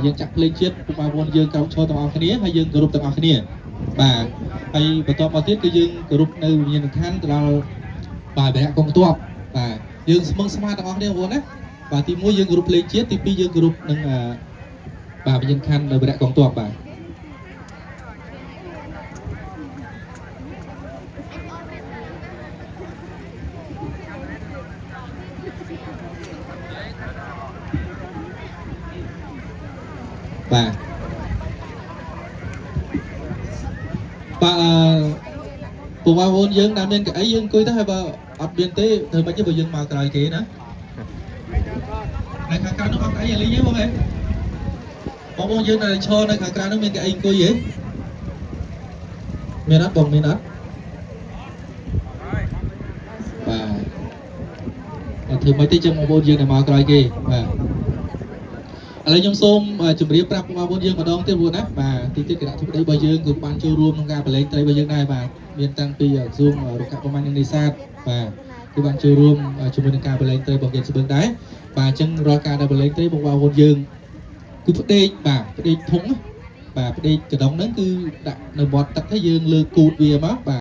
យើងចាក់ភ្លេងជាតិពុកម៉ែបងប្អូនយើងក្រោកឈរទាំងអស់គ្នាហើយយើងគោរពទាំងអស់គ្នាបាទហើយបន្តមកទៀតគឺយើងគោរពនៅវិញ្ញាណក្ខន្ធទៅដល់បាទវរៈកងទ័ពបាទយើងស្មឹងស្មាតទាំងអស់គ្នាបងប្អូនណាបាទទី1យើងគោរពភ្លេងជាតិទី2យើងគោរពនឹងបាទវិញ្ញាណក្ខន្ធនៅវរៈកងទ័ពបាទបាទបាទអឺពុកម៉ែបងប្អូនយើងដែលមានកៅអីយើងអង្គុយទៅហើយបើអត់មានទេធ្វើម៉េចទេបើយើងមកក្រោយគេណានៅខាងក្រៅនោះអត់កៅអីអាលីងទេបងហ៎បងប្អូនយើងដែលឈរនៅខាងក្រៅនោះមានកៅអីអង្គុយទេមានអត់បងមានអត់បាទអត់ធ្វើម៉េចទេចឹងបងប្អូនយើងដែលមកក្រោយគេបាទឥឡូវខ្ញុំសូមជម្រាបប្រាប់បងប្អូនយើងម្ដងទៀតបងណាបាទទីទៀតគណៈធិបតីរបស់យើងក៏បានចូលរួមក្នុងការប្រឡែងត្រីរបស់យើងដែរបាទមានតាំងពីក្រសួងរុក្ខប្រមាញ់និងនេសាទបាទគឺបានចូលរួមជាមួយនឹងការប្រឡែងត្រីរបស់គេស្បឹងដែរបាទអញ្ចឹងរាល់ការដែលប្រឡែងត្រីបងប្អូនយើងគឺផ្ដេកបាទផ្ដេកធុងបាទផ្ដេកកណ្ដុងហ្នឹងគឺដាក់នៅមាត់ទឹកទៅយើងលើកគូតវាមកបាទ។